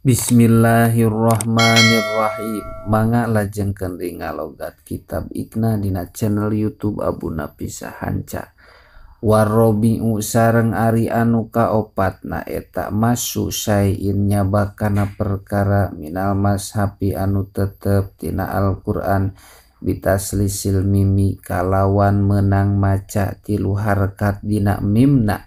Bismillahirrahmanirrahim. Mangga lajengkeun deui ngalogat kitab Iqna dina channel YouTube Abu Napisa Hanca. Warobi'u sareng ari anu kaopatna eta masu syai'in nyabakana perkara minal mashafi anu tetep tina Al-Qur'an bitaslisil mimi kalawan menang maca tilu harkat dina mimna.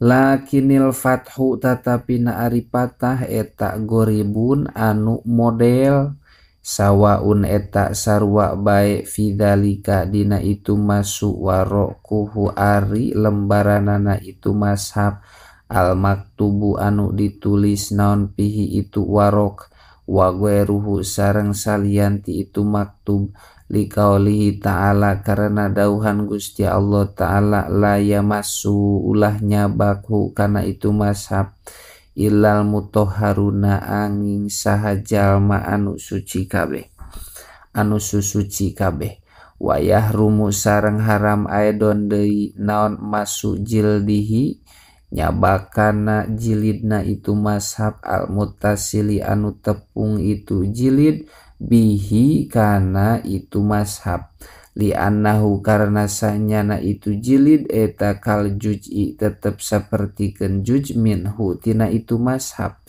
Lakinil fathu tatapina ari patah eta goribun anu model sawaun eta sarua bae fidzalika dina itu masuk warokuhu ari lembaranana itu mashab al maktubu anu ditulis naon pihi itu warok wa ghairuhu sareng salianti itu maktub liqaulihi ta'ala karena dauhan Gusti Allah ta'ala la yamassu ulah nyabakhu kana itu mashab illal mutahharuna angin saha jalma anu suci kabeh anu susuci kabeh wa yahrumu sareng haram aedon deui naon masu jildihi nyabakana jilidna itu mashab al muttasili anu tepung itu jilid bihi kana itu mashab li annahu karena sanyana itu jilid eta kal juz'i tetep sapertikeun juj minhu tina itu mashab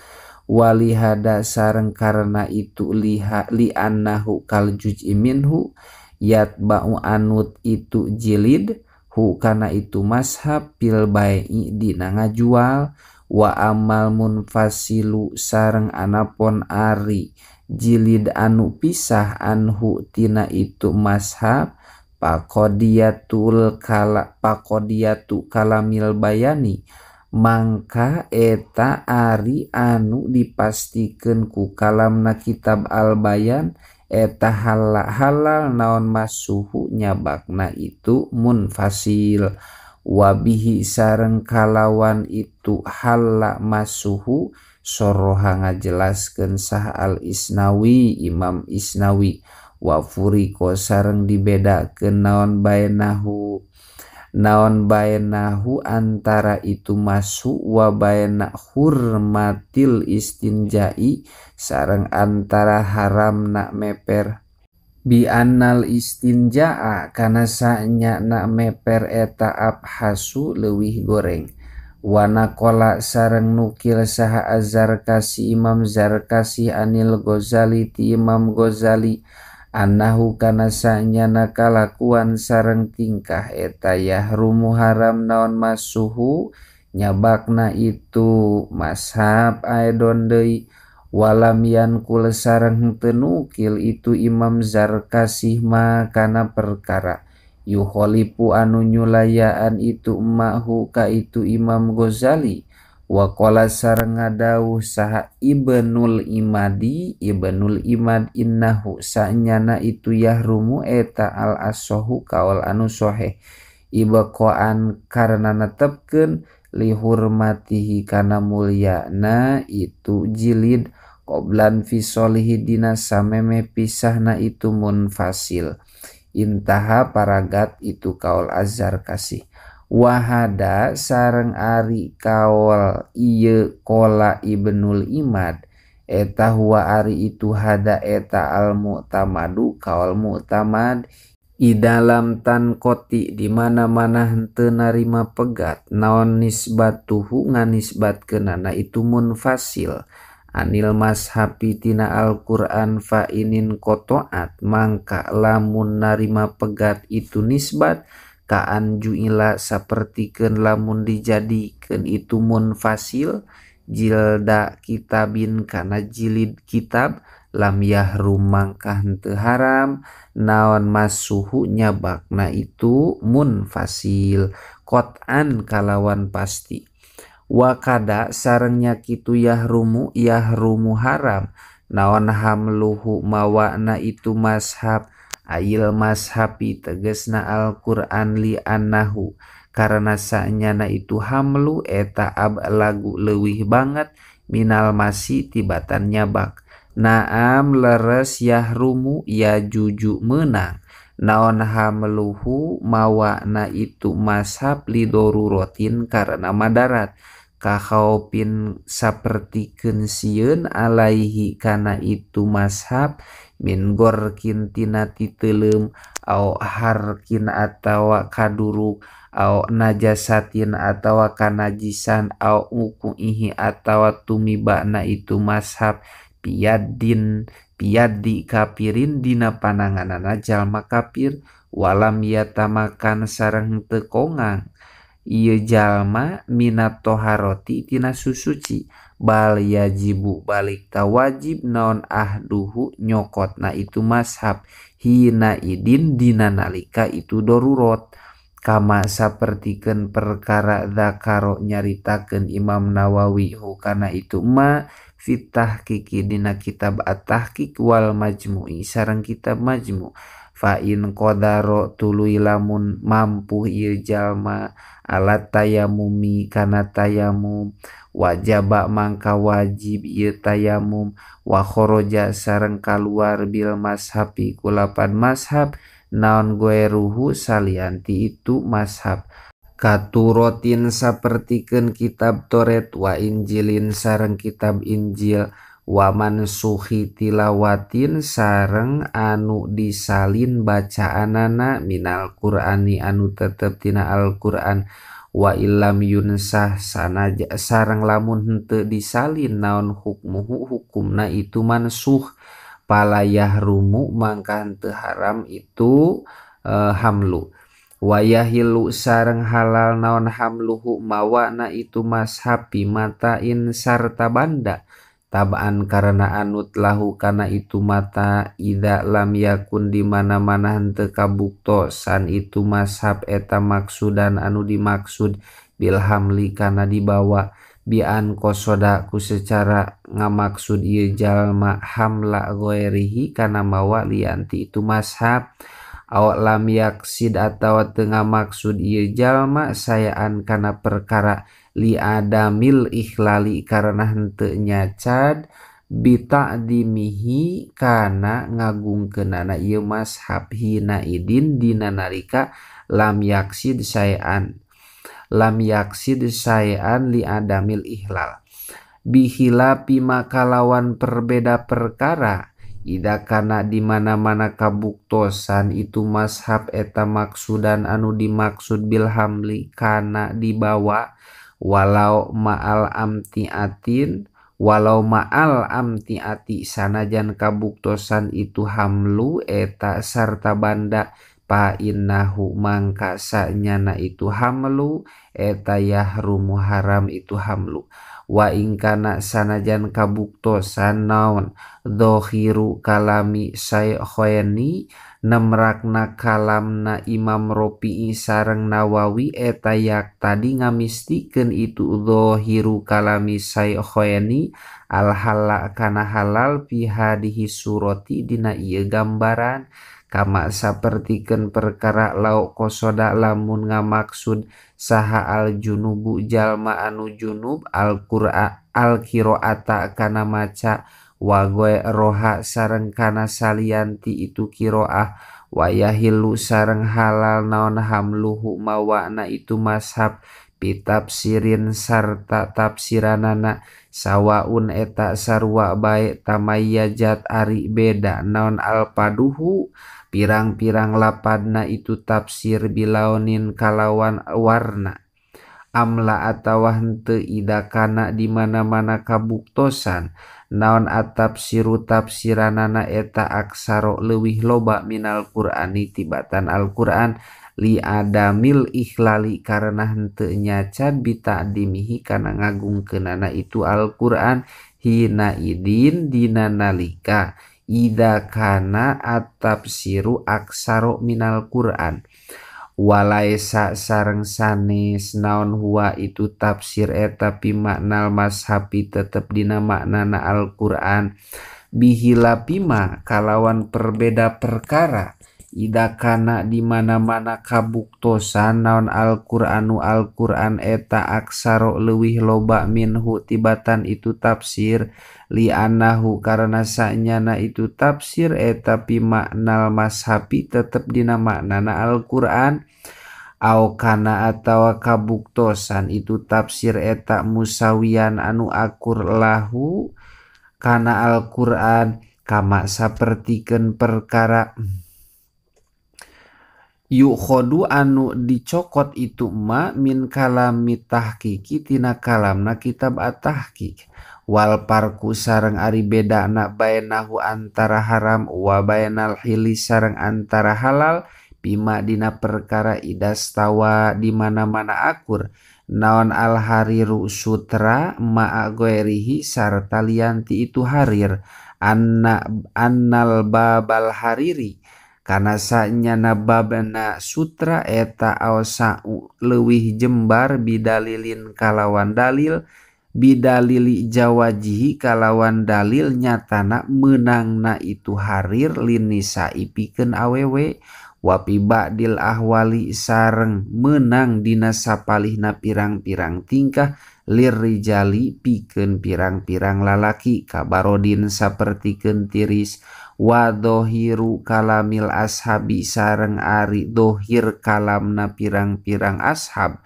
walihada sareng karena itu liha li annahu kal juz'i minhu yatba'u anut itu jilid hu kana itu mashab pil bai'i dina ngajual wa amal munfasilu sareng anapon ari jilid anu pisah anhu tina itu mashab paqodiyatul kala paqodiyatu kalamil bayani mangka eta ari anu dipastikeun ku kalamna kitab al bayan eta halal naon masuhu nyabakna itu munfasil wabihi sareng kalawan itu halal masuhu soroha ngajelaskeun sah al Isnawi Imam Isnawi wa furiko sareng dibedakeun naon baenahu antara itu masu wa baena hurmatil istinjai sareng antara haramna meper bi annal istinjaa kana sanyana meper eta abhasu leuwih goreng wana kola sareng nukil saha Az-Zarkasi Imam Zarkasi anil Ghazali ti Imam Ghazali annahu kana sanyana kalakuan sareng tingkah eta yahrumu haram naon masuhu nyabakna itu mashab aedon deui walam yankul sareng teu nukil itu Imam Zarkasi ma kana perkara yukholipu anu nyulayaan itu mahu ka itu Imam Ghazali wa qala sareng ngadawuh saha Ibnul Imadi Ibnul Imad innahu sanyana itu yahrumu eta al asohu kaul anu soheh ibaqaan karena netepkeun lihurmatihi kana mulyana itu jilid qoblan fisolihi dina sameme pisahna itu munfasil intaha paragat itu kaul Az-Zarkasi wahada sareng ari kaul ieu kola Ibnul Imad eta huwa ari itu hada eta al mu'tamadu kaul mu'tamad i dalam tankoti di mana-mana henteu narima pegat naon nisbatuhu nganisbatkeunana itu munfasil anil mashafi tina Al-Qur'an fa inin kotoat mangka lamun narima pegat itu nisbat kaan juila sapertikeun lamun dijadikeun itu munfasil jilda kitabin kana jilid kitab lam yahrum mangka henteu haram naon masuhu nyabakna itu munfasil qot'an kalawan pasti wakada sarengnya kitu yahrumu yahrumu haram naon hamluhu mawana itu mashab ayil mashabi tegesna Al-Qur'an li annahu karena sanyana itu hamlu eta ablagu leuwih banget minal masi tibatan nyabak naam leres yahrumu ya juju meunang naon hamluhu mawana itu mashab lidoruratin karena madarat Kakhaupin sapertikeun sieun alaihi kana itu mashab min gorkin tina titeuleum au harkin atawa kaduruk au najasatin atawa kanajisan au wukuihi atawa tumibana itu mashab piyadin piyadi kapirin dina pananganana jalma kafir walam yatamakan sareng teu kongang ieu jalma minat toharoti tina susuci bal yajibu balik ta wajib naon ahduhu nyokotna itu mashab hina idin dina nalika itu darurat kama sapertikeun perkara zakaro nyaritakeun Imam Nawawi hukana itu ma fit tahqiqi dina kitab at-tahqiq wal majmu'i sareng kitab majmu' fa in qadaro tuluy lamun mampu ieu jalma alat tayamumi kana tayamum wajaba mangka wajib ieu tayamum wa kharaja sareng kaluar bil mashabi kulapan mashab naon goeruhu salianti itu mashab katurotin sapertikeun kitab Toret wa Injilin sareng kitab Injil wa mansuhi tilawatin sareng anu disalin bacaanana minal Qur'ani anu tetep tina Al-Qur'an wa illam yunsah sanaja sareng lamun henteu disalin naon hukmuhu hukumna itu mansuh pala yahrumu mangka henteu haram itu hamlu wa yahilu sareng halal naon hamluhu mawana itu mashabi matain sarta banda tabaan karena anut lahu kana itu mata ida lam yakun di mana-mana henteu kabuktosan itu mashab eta maksudan anu dimaksud bil hamli kana dibawa bian kosoda ku secara ngamaksud ieu jalma hamla ghairihi kana mawa lianti itu mashab aw lam yaksid atawa teu ngamaksud ieu jalma sayaan kana perkara li adamil ikhlali karena henteu nyacad bita'dimihi kana ngagungkeunana ieu mashab hina idin dina nalika lam yaksid sayan li adamil ihlal bihilapi makalawan perbeda perkara ida kana di mana-mana kabuktosan itu mashab eta maksudan anu dimaksud bil hamli kana dibawa walau ma'al amtiatin walau ma'al amtiati sanajan kabuktosan itu hamlu eta sarta banda pa innahu mangka sanyana itu hamlu eta yahrumu haram itu hamlu wa ingkana sanajan kabuktosan naon dhohiru kalami syaikhaini nemrakna kalamna Imam Rofi'i sareng Nawawi eta yak tadi ngamistikeun itu dhohiru kalami syaikhaini al halal kana halal fi hadhihi surati dina ieu gambaran kama sapertikeun perkara lauk kosoda lamun ngamaksud saha al junubu jalma anu junub al qur'a al qiraata kana maca wa roha sareng kana salianti itu qiraah wa yahilu sareng halal naon hamluhu mawana itu mashab pitafsirin sarta tafsiranana sawaun eta sarua bae tamayyajat ari beda naon alpaduhu pirang-pirang lapadna itu tafsir bilaunin kalawan warna amla atawa henteu ida kana di mana-mana kabuktosan naon atafsiru tafsiranana eta aksaro leuwih loba minal Qur'ani tibatan Al-Qur'an li adamil ikhlali karena henteu nyacad bita'dimihi kana ngagungkeunana itu Al-Qur'an hina idin dina nalika ida kana atafsiru aksaro minal Qur'an walaisa sareng sanes naon huwa itu tafsir eta pimaknal mashabi tetep dina maknana Al-Qur'an bihilapima kalawan perbeda perkara ida kana di mana-mana kabuktosan naon Al-Qur'anu Al-Qur'an eta aksaro leuwih loba minhu tibatan itu tafsir li anahu karena sanyana itu tafsir eta pimaknal mashabi tetep dina maknana Al-Qur'an Au kana atawa kabuktosan itu tafsir eta musawian anu akur lahu kana Al-Qur'an kama sapertikeun perkara yukhodu anu dicokot itu ma min kalami tahqiqi tina kalamna kitab at-tahqiq wal parku sareng ari bedana bainahu antara haram wa bainal hili sareng antara halal bima dina perkara idastawa di mana-mana akur naon al hariru sutra ma'a ghairihi sarta lianti itu harir anna annal babal hariri kana sanyana babna sutra eta awsa'u leuwih jembar bidalilin kalawan dalil bidalili jawajihi kalawan dalil nyatana meunangna itu harir linnisa'i pikeun awewe wapi ba'dil ahwali sareng menang dina sapalihna pirang-pirang tingkah lirrijali pikeun pirang-pirang lalaki kabarodin sapertikeun tiris wa dohiru kalamil ashabi sareng ari dohir kalamna pirang-pirang ashab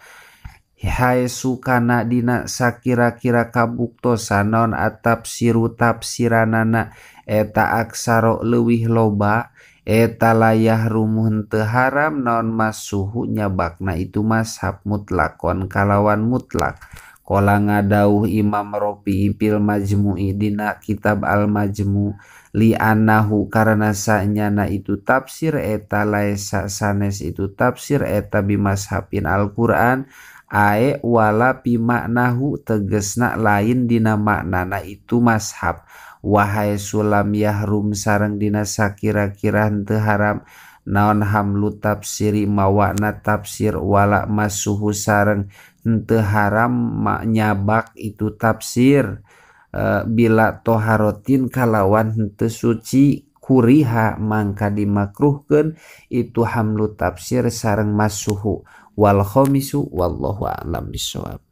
hae sukana dina sakira-kira kabuktosan naon atafsiru tafsiranana eta aksaro leuwih loba eta layah rumuh teu haram naon masuhu nyabakna itu mashab mutlakon kalawan mutlak. Qala ngadauh Imam Rafi'i fil Majmu'i dina kitab Al Majmu' li annahu karena sanyana itu tafsir eta laesa sanes itu tafsir eta bimashabin Al-Qur'an ae wala bimaknahu tegesna lain dina maknana itu mashab. Wahai sulam yahrum sareng dina sakira-kira henteu haram naon hamlu tafsiri mawana tafsir wala masuhu sareng henteu haram nyabak itu tafsir bila toharotin kalawan henteu suci kuriha mangka dimakruhkeun itu hamlu tafsir sareng masuhu wal khamisu wallahu a'lam bissawab.